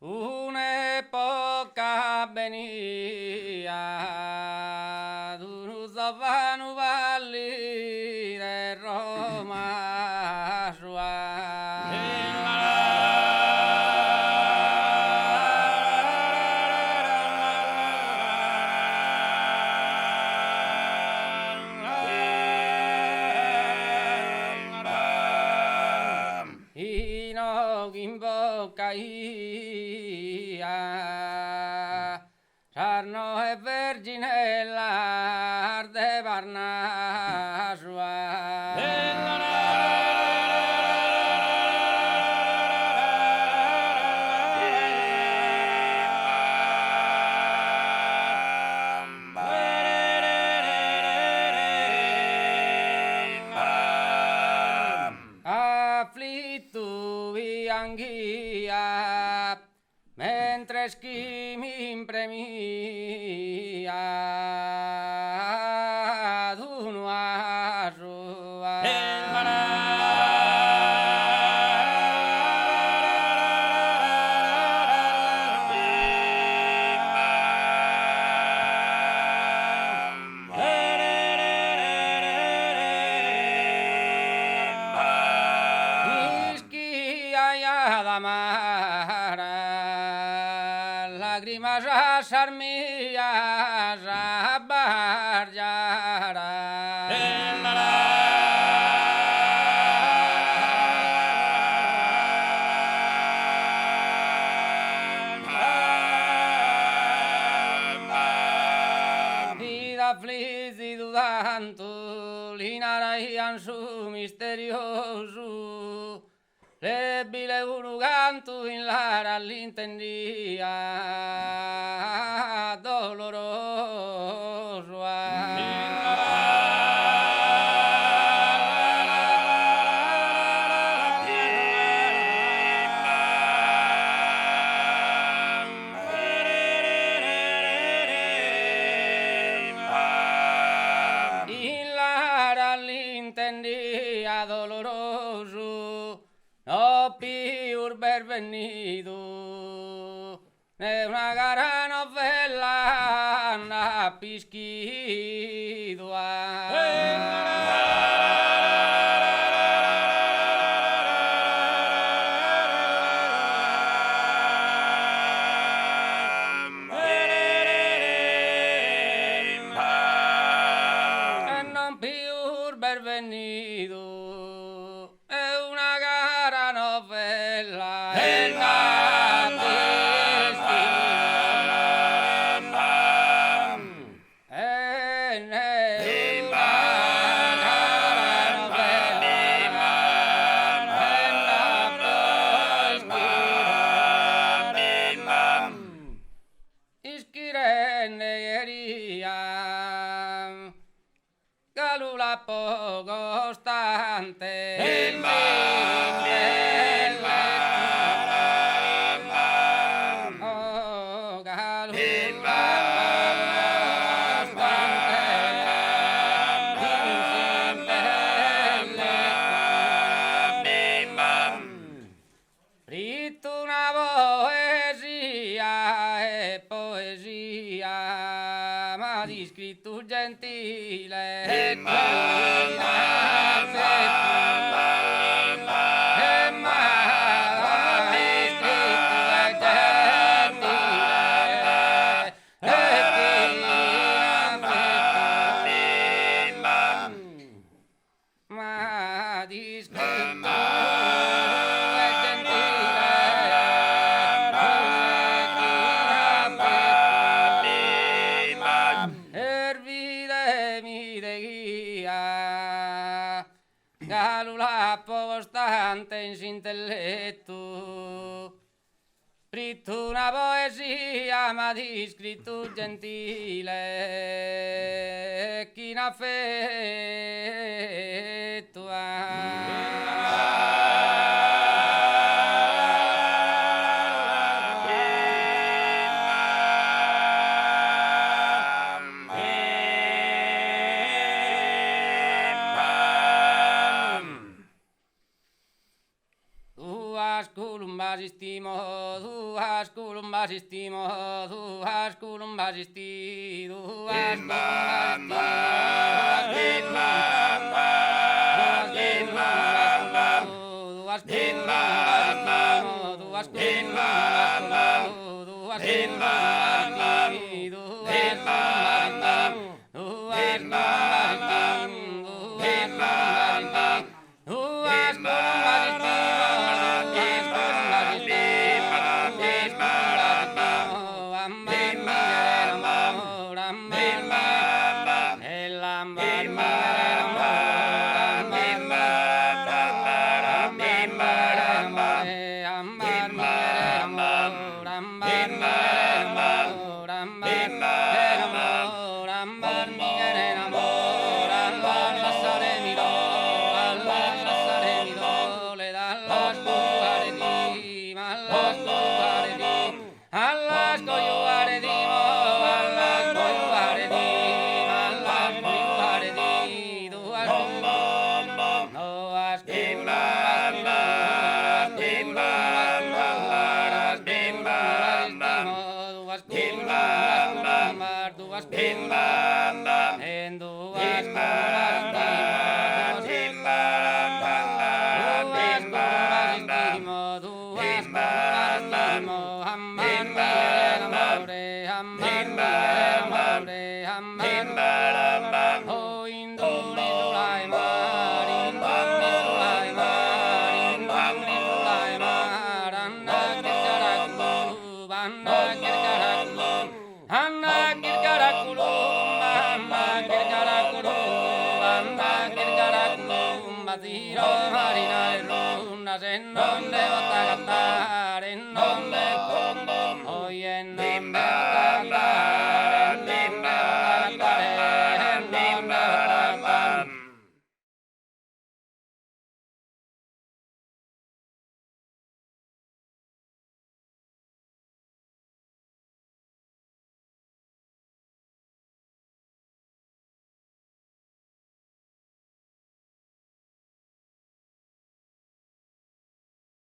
Un'epoca beniat unu zovanu pallidu 'e Roma sua. Inoghe in bocca 'ia sas noe virginellas de Parnasu. Aflitu pianghia mentres chi m'impremiat unu 'asu. Ischiaiat amara lagrimas sas mias a bargiara. Fit aflizidu tantu, li naraian su misteriosu, debile unu cantu in laras l'intendia dolorosu. In laras l'intendia dolorosu, no pius b'est bennidu Ne una cara novella nd'ap'ischidu. E non pius b'est bennidu E una cara novella Ischire nde cheria Galu l'apo costante. Oh, galu l'apo costante in s'intelletu. Prite una poesia e poesia m'at iscritu gentile e chin afetu e m'at iscritu gentile e chin afetu M'at iscritu e gentile e chin afetu Ervide mi deghia Galu l'apo costante in s'intelletu Prite una poesia m'at iscritu gentile chin afetu. Duas culumbas istimo. Duas culumbas istimo, duas culumbas isti, duas culumbas duas culumbas duas